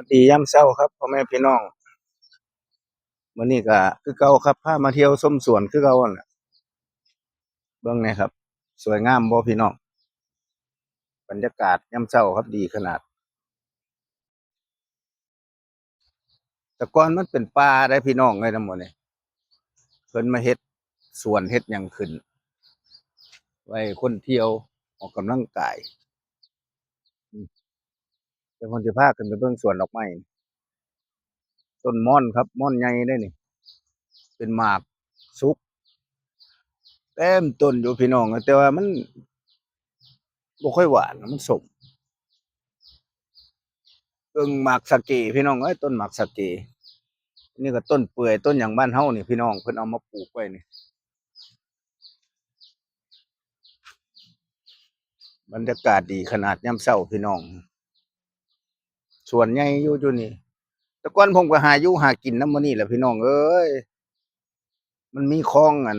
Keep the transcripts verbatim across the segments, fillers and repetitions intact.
วัสดียามเช้าครับพ่อแม่พี่น้อง มื้อนี้ก็คือเก่าครับ พามาเที่ยวชมสวนคือเก่านั่นแหละ เบิ่งแหน่ครับ สวยงามบ่พี่น้อง บรรยากาศยามเช้าครับ ดีขนาด แต่ก่อนมันเป็นป่าได้พี่น้องเอ้ย ทั้งหมดนี่ เพิ่นมาเฮ็ดสวนเฮ็ดหยังขึ้น ไว้คนเที่ยวออกกำลังกาย อืม เดี๋ยวผมสิพาขึ้นไปเบิ่งสวนดอกไม้ ต้นม่อนครับ ม่อนใหญ่เด้นี่ เป็นหมากสุก เต็มต้นอยู่พี่น้อง แต่ว่ามันบ่ค่อยหวาน มันส้ม เบิ่งหมากสาเกพี่น้องเอ้ย ต้นหมากสาเก นี่ก็ต้นเปื่อย ต้นหยังบ้านเฮานี่พี่น้อง เพิ่นเอามาปลูกไว้นี่ บรรยากาศดีขนาดยามเช้าพี่น้อง สวนใหญ่อยู่ อยู่นี่ แต่ก่อนผมก็หาอยู่หากินนำหม่องนี้แหละพี่น้องเอ้ย มันมีคลองอัน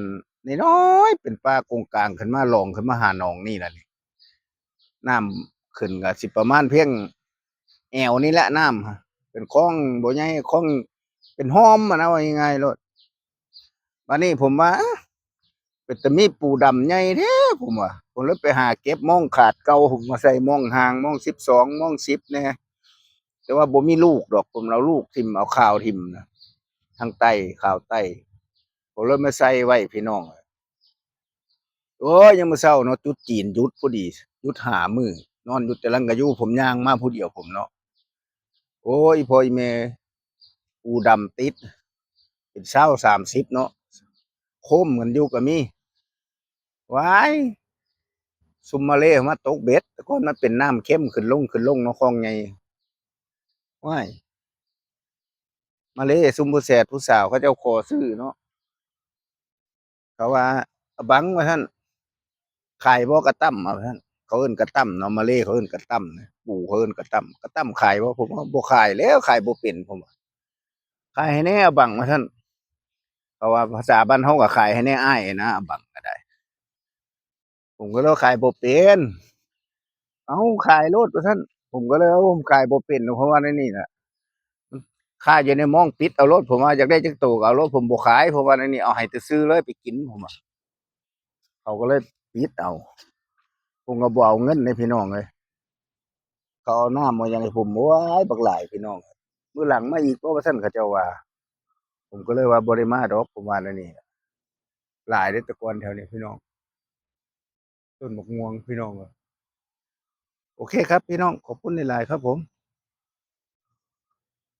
น้อยๆ เป็นป่ากงกลางขึ้นมา ล่องขึ้นมาหาหนองนี่ล่ะนี่ น้ำขึ้นก็สิประมาณเพียงแอวนี่แหละ น้ำ เป็นคลองบ่ใหญ่ คลองเป็นฮ่อมอะนะ ว่าง่ายๆโลด บัดนี้ผมว่า เป็นตามีปูดำใหญ่แท้ ผมว่า ผมเลยไปหาเก็บมองขาดเก่า ผมมาใส่มองห้าง มองสิบสอง มองสิบแหน่ แต่ว่าบ่มีลูกดอก ผมเอาลูกถิ่ม เอาข่าวถิ่มนะ ทางใต้ ข่าวใต้ ผมเลยมาใส่ไว้พี่น้อง โอ้ย ยามมื้อเช้าเนาะ จุดจีนหยุดพอดี หยุดห้ามื้อ นอนอยู่แต่หลังกะยู ผมย่างมาผู้เดียวผมเนาะ โอ้ย พ่ออีแม่ ปูดำติด เป็นซาวสามสิบเนาะ โคมกันอยู่ก็มี ว้าย ซุมมาเลย์มาตกเบ็ด แต่ก่อนมันเป็นน้ำเค็มขึ้นลงขึ้นลงเนาะ คลองใหญ่ ว้าย มาเลย์ซุมผู้แสดผู้สาวเขาเจ้าขอซื้อเนาะ เขาว่า "อะบัง" ว่าซั่น "ขายบ่ กะต้ำ" ว่าซั่น เขาเอิ้นกะต้ำเนาะ มาเลย์เขาเอิ้นกะต้ำนะ ปู่เขาเอิ้นกะต้ำ "กะต้ำขายบ่" ผมว่า "บ่ขายแหล้ว ขายบ่เป็น" ผมว่า "ขายให้แหน่ อะบัง" ว่าซั่น เขาว่าภาษาบ้านเฮาก็ "ขายให้แหน่อ้าย" นะ อะบังก็ได้ ผมก็เลยว่า "ขายบ่เป็น" "เอ้า ขายโลด" ว่าซั่น ผมก็เลยว่า "ผมขายบ่เป็น" เพราะว่าในนี่น่ะ ขายอยู่ในมอง "ปิดเอาโลด" ผมว่า "อยากได้จักโตก็เอาโลด ผมบ่ขาย" เพราะว่าในนี่ "เอาให้แต่ซื้อเลย ไปกิน" ผมว่า เขาก็เลยปิดเอา ผมก็บ่เอาเงินเด้พี่น้องเอ้ย เขาเอาน้ำเอาหยังให้ผม โอ้ย บักหลายพี่น้อง มื้อหลังมาอีกบ่ ว่าซั่น เขาเจ้าว่า ผมก็เลยว่า "บ่ได้มาดอก" ผมว่าแนวนี้ หลายเด้แต่ก่อนแถวนี้พี่น้อง ต้นบักม่วงพี่น้องเอ้ย โอเคครับพี่น้อง ขอบคุณหลายๆครับผม